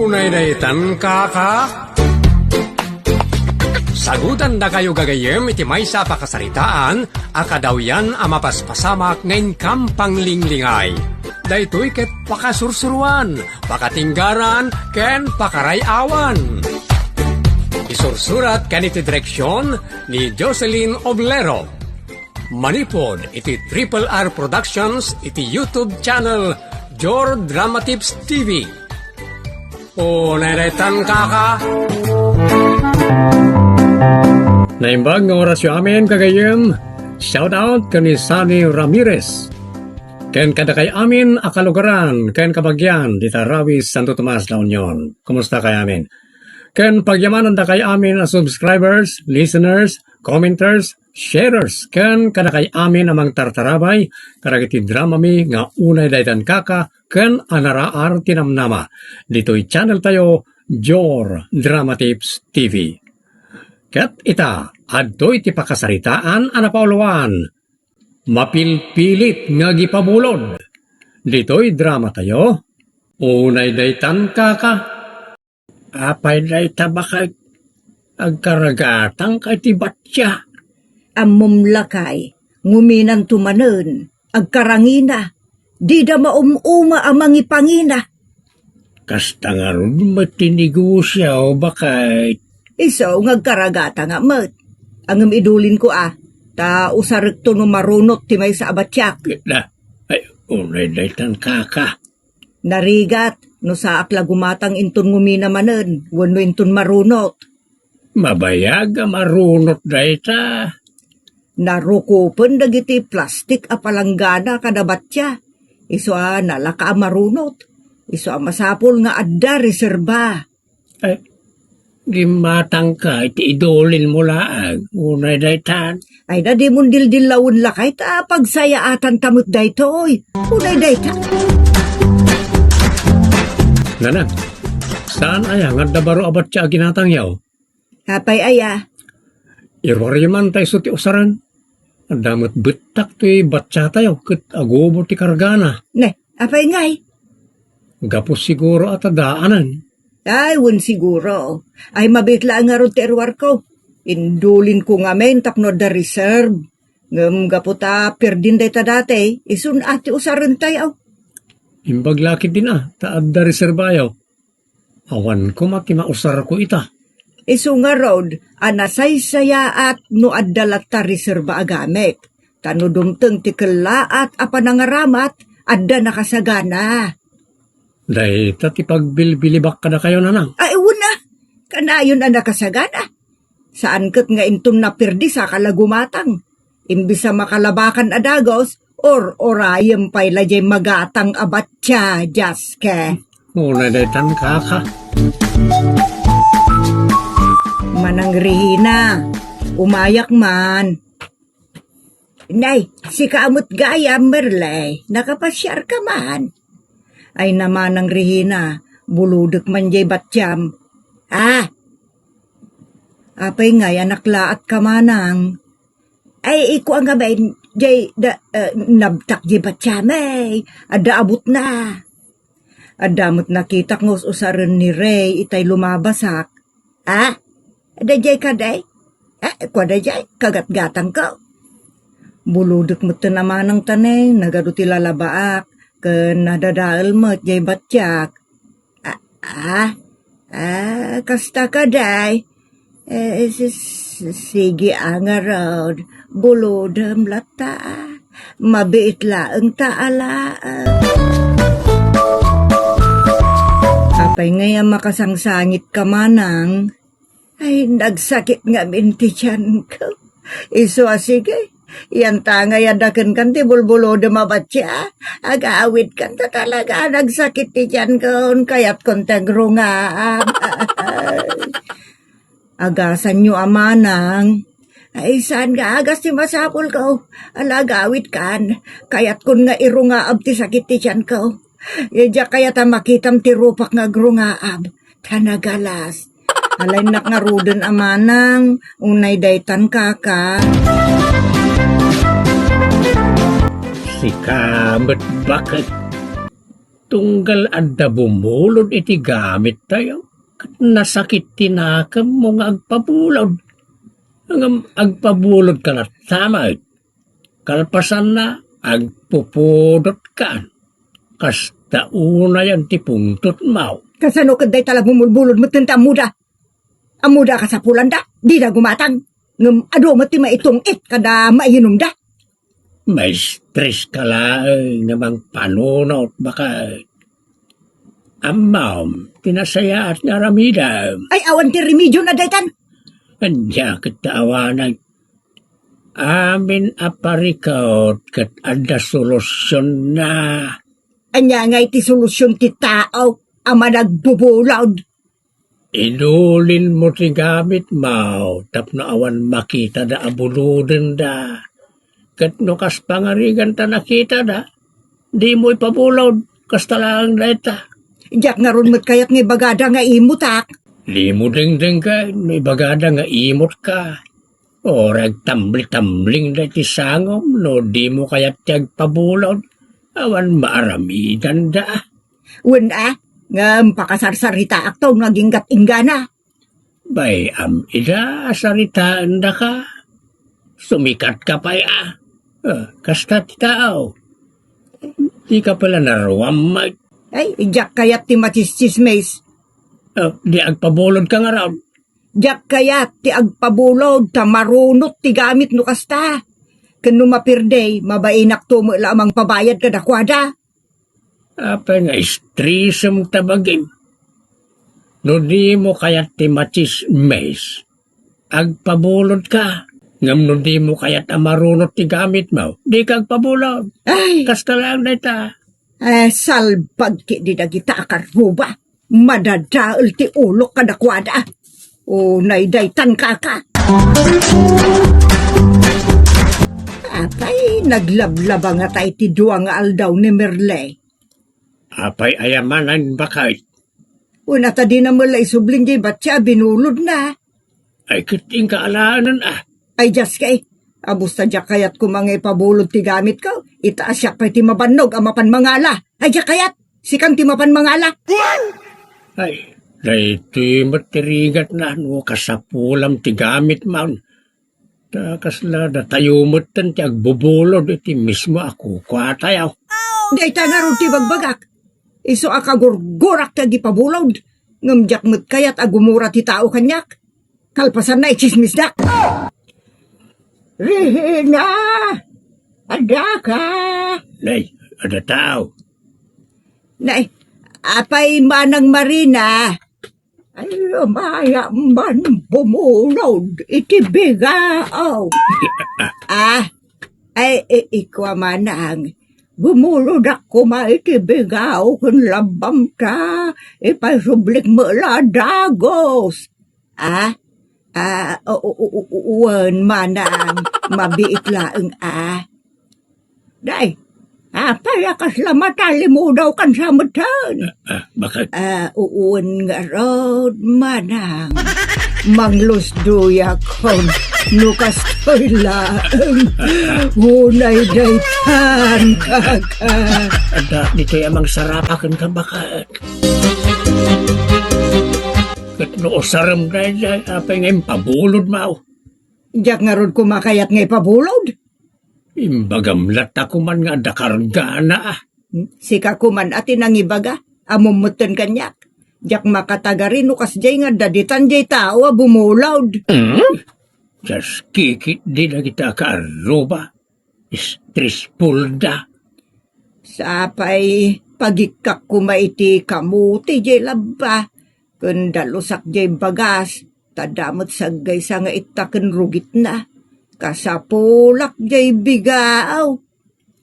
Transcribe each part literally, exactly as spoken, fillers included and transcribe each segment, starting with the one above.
Unay daytan, kaka? Sagutan dakayo gagayyem iti maysa a pakasaritaan a kadawyan a mapaspasamak nga inkam panglinglingay. Daytoy ket pakasursuruan, pakatinggaran, ken pakaray-awan. Isursurat ken iti direksyon ni Jocelyn Oblero. Manipud iti Triple R Productions iti YouTube channel Jor Drama Tips T V. Unay daytan, kaka. Naimbag nga orasyo amin, gagayyem. Shout out ken ni Sunny Ramirez. Ken kadakay amin a kalugaran ken kabagian dita Rawis, Santo Tomas, La Union. Kumusta kay amin? Ken pagyamanandakay amin a subscribers, listeners, commenters, sharers, ken kadakay amin a mangtartarabay kadagiti dramami nga Unay daytan, kaka ken Anaraar ti namnama ditoy channel tayo, Jor Drama Tips T V. Ket ita, adtoy ti pakasaritaan a napauluan, Mapilpilit nga Agipabulod. Ditoy drama tayo, Unay daytan, kaka. Apay dayta, baket? Agkaragatangka iti batya? Ammom lakay, nguminanto manen, agkarangina. Dida maum-uma a mangipangina. Kasta ngarud met ti negosio, baket? Isu nga agkaragatanga met. Ngem idulinko a, ta usarekto no marunot ti maysa a batiak. Na, ay, unay daytan, kaka. Narigat, no saak la gumatang inton ngumina manen, wenno inton marunot. Mabayag a marunot dayta. Narukopen dagiti plastik a palanggana kada batia. Isu a nalaka a marunot. Isu a masapul nga adda reserba. Ay, gimmatangka iti idulinmo laeng, unay daytan. Ay, na dimon dildillawen lakay ta pagsayaatanta met daytoy. Unay dayta. Nanang, saan aya nga adda baro a batia a ginatangyo? Apay aya? Iruaryo man ta isu ti usaren. Adda met bettak ti batiatayo ket agubo ti kargana. Ne, apay ngay? Gapu siguro a ta daanen. Ay, wen siguro. Ay, mabiit laeng ngarud ti iruarko. Indulinko ngamin tapno adda reserve. Ngem gapu ta pirdin dayta dati, isun a ti usarentayo. Imbag la ketdin a, ta adda reserbayo. Awan koma ti mausarko ita. Isu ngarud a nasaysayaat no adda latta reserba a gamit. Ta no dumteng ti kellaat a panangaramat, adda nakasagana. Dayta ti pagbilbilibak kadakayo, nanang. Ay, wen a. Kanayon a nakasagana. Saan ket nga inton napirdi, saka la gumatang. Imbis a makalabakan a dagus, or-orayem pay la jay magatang a batia, Jaske. Una daytan, kaka. Manang Rihina, umayak man. Nay, sika met gayam, Merle, nakapasiarka man? Ay na, Manang Rihina, bulodek man jay batiam. Ah! Apay ngay a naklaatka, Manang? Ay, ikuan ngamin, jay, da, eh, nabtak jay batiam, eh. Adda abutna. Adda met nakitak nga us-usaren ni Rey itay lumabasak. Ah? Adda jay kadi? Ah, kuada jay, kagatgatangko. Bulodek metten a Manang ta ne, nagadu ti lalabaak, ken nadadael met jay batiak. Ah, ah, ah, kasta kadi? Eh, s-, s-, sige a ngarud, bulodem latta. Mabiit laeng ta alaem. Apay ngay a makasangsangitka, Manang? Ay, nagsakit ngamin ti tianko. Isu a sige, yanta ngay a dakenkan ti bulbulodem a batia. Agawidkan ta talaga, nagsakit ti tianko, kayatkon ti agrungaam. Agasanyo a Manang. Ay, saan nga agas ti masapulko? Ala, agawidkan. Kayatkon nga irungaab ti sakit ti tianko. Diak kayat a makitam ti rupak nga agrungaab. Ta nagalas. Alaennak ngaruden a Manang, unay daytan, kaka. Sika met, baket. Tunggal adda bumulod iti gamittayo, ket nasakit ti nakemmo nga agpabulod. Ngem agpabulodka latta met. Kalpasanna, agpupudotkan. Kasta unayen ti pungtotmo. Kasano ket dayta la bumulbulod metten ti ammoda? Ammoda a kasapulanda, dida gumatang. Ngem adu met ti maitung-it kada mainumda. Maistres ka laeng nga mangpanunot, baket. Ammom ti nasayaat nga aramidem. Ay, awan ti remediona daytan. Ania ket ta awanen? Amin a parikut ket adda solusionna. Ania ngay ti solusion ti tao a managbubulod? Inulinmo ti gamitmo tapno awan makitada a bulodenda. Ket no kas pangariganta nakitada, dimo ipabulod, kasta laeng dayta. Diak ngarud met kayat nga ibagada nga imutak. Dimo dengdenggen no ibagada nga imutka. Uray agtambli-tambling daytoy sangom no dimo kayat ti agpabulod. Awan maaramidanda. Wen a, ngem pakasarsaritaakto no aginggat inggana. Bay-am ida a saritaendaka. Sumikatka pay a. Ah, kasta ti tao. Dika pay la naruam met. Ay, diak kayat ti matsistsismis. Ah, di agpabulodka ngarud. Diak kayat ti agpabulod ta marunot ti gamit no kasta. Ken no mapirdey, mabainakto met la a mangpabayad kadakuada. Apay nga istresem ta bagim? No dimo kayat ti matsismis, agpabulodka. Ngem no dimo kayat a marunot ti gamitmo, dika agpabulod. Ay! Kasta laeng dayta. Eh, salbag ketdi dagita a karruba. Madadael ti ulok kadakuada. Unay daytan, kaka. Apay, naglablaba ngata iti dua nga aldaw ni Merle. Apay, aya manen, baket? Wen a ta dina met la isubling diay batsia a binulodna. Ay, ket inka alaenen a. Ay, diaskay. Abus ta diak kayat koma nga ipabulod ti gamitko. Ita a siak pay ti mabannog a mapan mangala. Ay, diak kayat. Sikan ti mapan mangala. Ay, daytoy met ti rigatna no kasapulam ti gamitmon. Ta kasla datayo metten ti agbubulod iti mismo a kukuatayo. Dayta ngarud ti bagbagak. Isu a kagurgurak ti agipabulod. Ngem diak met kayat a gumura ti tao kaniak. Kalpasanna, itsismisdak. Rihina! Addaka! Nay, adda tao. Nay, apay manang Marina? Ay, umaya man bumulod iti bigaaw. Ah, ay, i-, ikua manang, bumulodak koma iti bigaaw ken labbam ta ipaisublik met la a dagus. Ah, ah, u-, u-, u-, u-, wen manang, mabiit laeng a. Day, apay a kasla matalimudaw kan sa metten? Ah, ah, baket? Ah, wen ngarud, manang. Manglusduyakon no kastoy laeng. Unay daytan, kaka. Adda ditoy a mangsarapa kenka, baket. Ket no usarem daydiay, apay nga impabulodmo? Diak ngarud koma kayat nga ipabulod. Imbagam latta koman nga adda kargana, ah. Sika koman a ti nangibaga, ammom metten kaniak. Diak makatagari no kasdiay nga adda ditan diay tao a bumulod. Dias kikit di dagita a kaarruba. Stressful da. Sapay, pagikkak koma iti kamuti diay labba, ken dalusak diay bagas, ta da met saggaysa nga itta ken rugitna. Kasapulak diay bigaaw.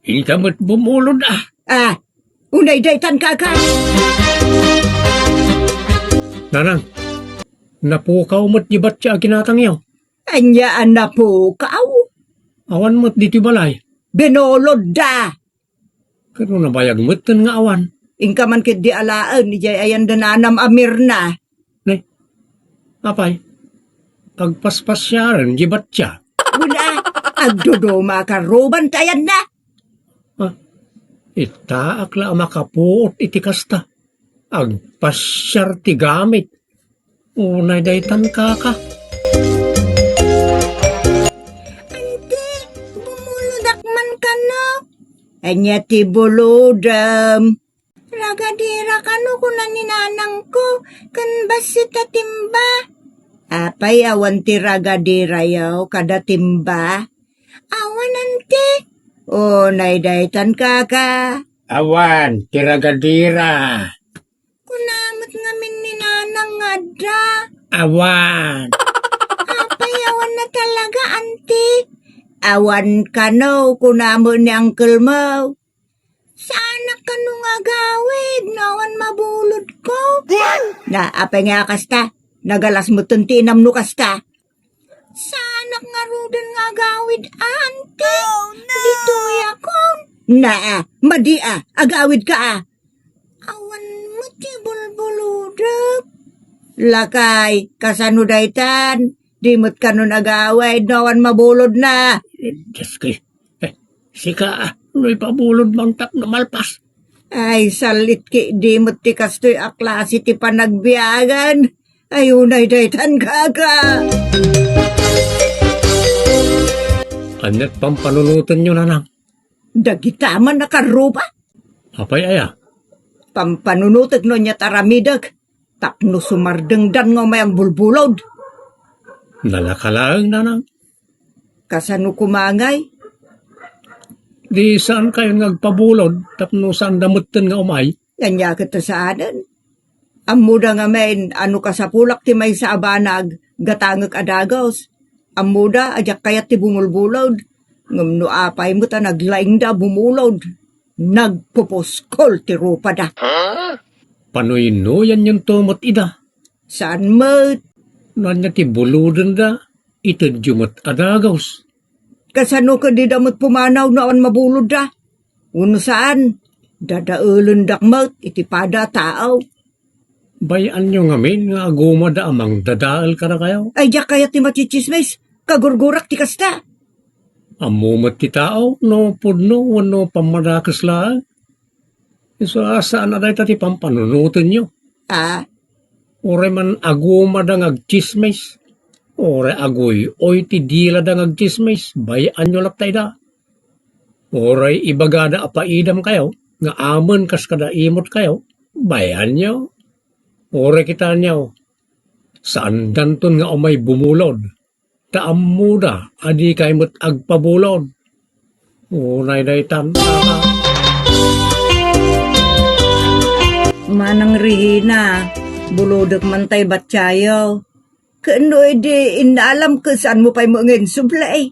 Inka met bumulod, ah. Ah, unay daytan, kaka. Nanang, napukaw met di batya a ginatangyo. Ania a napukaw? Awan met ditoy balay. Binulodda. Ket no nabayag metten nga awan. Inka man ketdi alaen, idiay ayan da nanam a Mirna. Ne? Apay? Agpaspasiaren di batya. Wen a, agduduma a karruba ti ayanna. Ah, Ittaak la a makapuot iti kasta. Agpasiar ti gamit. Unay daytan, kaka. Anti, bumulodak man kano. Ania ti bulodem? Ragadira kano kuna ni nanangko, ken bassit a timba. Apay awan ti ragadirayo kada timba? Awan, anti. Unay daytan, kaka. Awan ti ragadira. Kuna met ngamin ni nanang nga adda? Awan. Apay, awan na talaga, anti. Awan kano, kuna met ni uncle mo. Saanak kano nga agawid no awan mabulodko? Na, apay nga kasta? Nagalas metten ti inam no kasta. Saanak ngaruden nga agawid, anti. Ditoyakon. Na, madi a, agawidka a. Awan met ti bulbulodek. Lakay, kasano daytan? Di met kanon agawid no awan mabulodna. Diyos ko, eh, sika, ah, no ipabulod man tapno malpas. Ay, salitki, di met ti kastoy a klase ti panagbiagan. Ay, unay daytan, kaka. Aniat pampanunotenyo, nanang? Dagita man a karruba. Apay aya? Pampanunotek no aniat aramidek. Tapno sumardengdan nga umay agbulbulod. Nalaka laeng, nanang. Kasano koma ngay? Di saankayon nga agpabulod tapno saanda metten nga umay? Ania ket ta saanen? Ammoda ngamin a no kasapulak ti maysa a banag, gatangek a dagus. Ammoda a diak kayat ti bumulbulod. Ngem no apay met a naglaingda a bumulod, nagpupuskol ti rupada. Panuynoyanyonto met ida. Saan met? No ania ti bulodenda, itedyo met a dagus. Kasano ket dida met pumanaw no awan mabulodda? Wenno saan, dadaelendak met iti pada a tao. Bay-anyo ngamin nga agumada a mangdadael kadakayo? Ay, diak kayat ti matsitsismis. Kagurgurak ti kasta. Ammo met ti tao no pudno wenno pammadakes laeng. Isu a saan a dayta ti pampanunotenyo. Ah? Uray man agumada nga agtsismis, uray aguy-oy ti dilada nga agtsismis, bay-anyo latta ida. Uray ibagada a paidamkayo nga amen kas kada imotkayo, bay-anyo. Uray kitanyo, saandanton nga umay bumulod, ta ammoda a dikay met agpabulod. Unay daytan, kaka. Manang Regina, bulodek man tay batsiayo. Ken no idi innalam ket saanmo pay met nga insubli.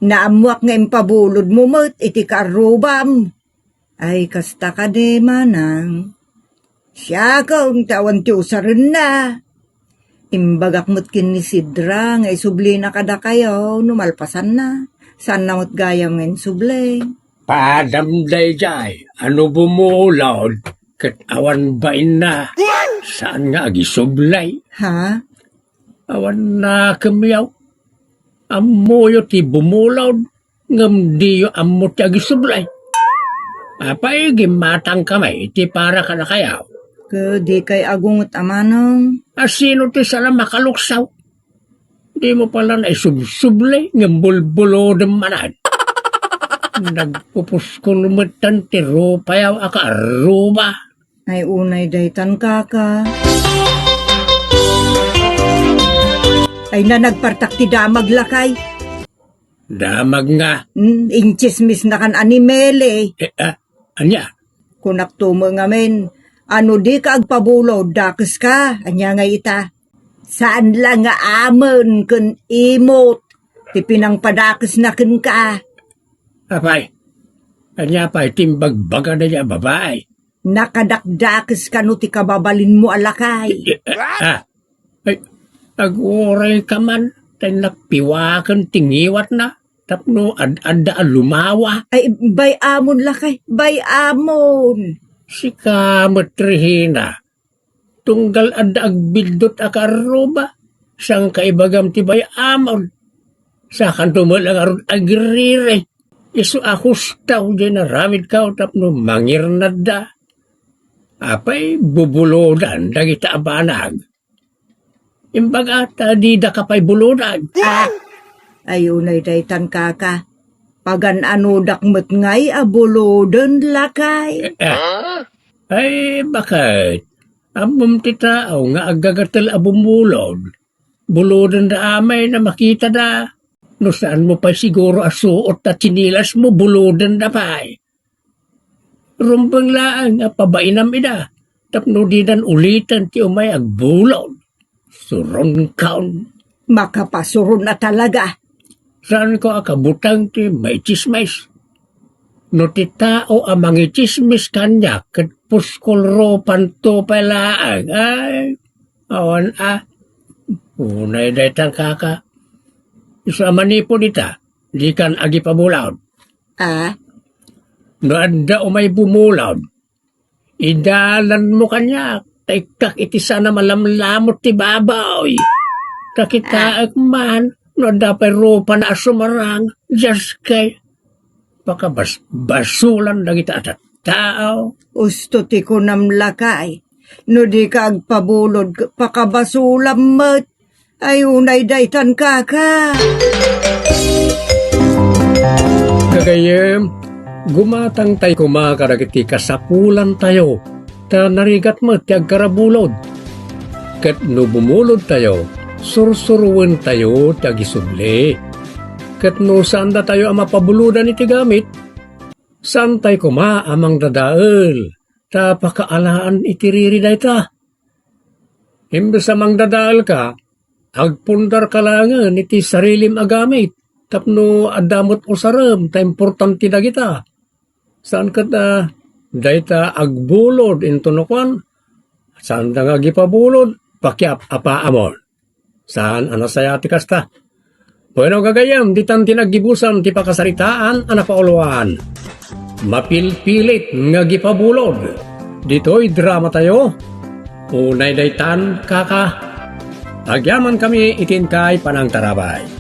Naammoak nga impabulodmo met iti karrubam. Ay, kasta kadi, manang. Siakon ti awan ti usarenna. Imbagak met ken ni Sidra nga isublina kadakayo no malpasanna. Saanna met gayam nga insubli. Padam daydiay a no bumulod ket awan bainna, saan nga agisubli. Ha? Awan nakemyo. Ammoyo ti bumulod, ngem diyo ammo ti agisubli. Apay, gimmatangkami iti para kadakayo. Ket dikay agunget a manong. A sino ti saan a makaluksaw? Dimo pala naisubsubli, ngem bulbulodem manen. Nagpupuskol metten ti rupayo a kaarruba. Ay, unay daytan, kaka. Ay, na nagpartak ti damag, lakay. Damag nga? Mm, intsismisnakan a ni Mele. Eh, ah, ania? Kunakto met ngamin, a no dika agpabulod, dakeska. Ania ngay ita? Saan la nga amen ken imot ti pinangpadakesna kenka. Apay, ania pay ti imbagbagada a babai? Nakadakdakes kano ti kababalinmo a lakay. Eh, eh, ah, ay, aguray ka man, tay napiwaken ti ngiwatna, tapno ad-adda a lumawa. Ay, bay-amon lakay, bay-amon. Sika met, Regina, tunggal adda agbiddut a kaarruba, saan ka ibagam ti bay-amon? Sakanto met la ngarud agrirri. Isu a husto diay inaramidko tapno mangirnadda. Apay bubulodan dagita a banag? Imbagak ta didaka pay bulodan. Ah! Ay, unay daytan, kaka. Pagan-anodak met ngay a buloden, lakay. Eh, eh. Ay, baket? Ammom ti tao nga aggagatel a bumulod. Bulodenda amay no makitada. No saanmo pay siguro a suot ta tsinilasmo, bulodenda pay. Rumbeng laeng a pabainam ida, tapno didan uliten ti umay agbulod. Suronkon. Makapasuron a talaga. Saanko a kabuteng ti maitsismis. No ti tao a mangitsismis kaniak ket puskol rupanto pay laeng, ay, awan a. Unay daytan, kaka. Isu a manipud ita, dikan agipabulod. Ah? No adda umay bumulod, idalanmo kaniak, ta ikkak iti saan a malamlamut ti baboy. Ta kitaek man, no adda pay rupana a sumarang, diaskay. Pakabas-, basulan dagita a tattao. Usto ti kunam, lakay. No dika agpabulod, pakabasulam met. Ay, unay daytan, kaka. Gagayyem, gumatangtayo koma kadagiti kasapulantayo, ta narigat met ti agkarabulod. Ket no bumulodtayo, sursuruentayo ti agisubli. Ket no saandatayo a mapabulodan iti gamit, saantayo koma a mangdadael, ta pakaalaan iti riri dayta. Imbes a mangdadaelka, agpundarka laengen iti sarilim a gamit tapno adda met usarem ta importante dagita. Saan ket a dayta agbulod intono kuan, saanda nga agipabulod, pakiap-apaamon. Saan a nasayaat ti kasta. Wenno gagayyem, ditan ti naggibusan ti pakasaritaan a napauluan. Mapilpilit nga agipabulod. Ditoy dramatayo, unay daytan, kaka. Agyamankami iti inkay panangtarabay.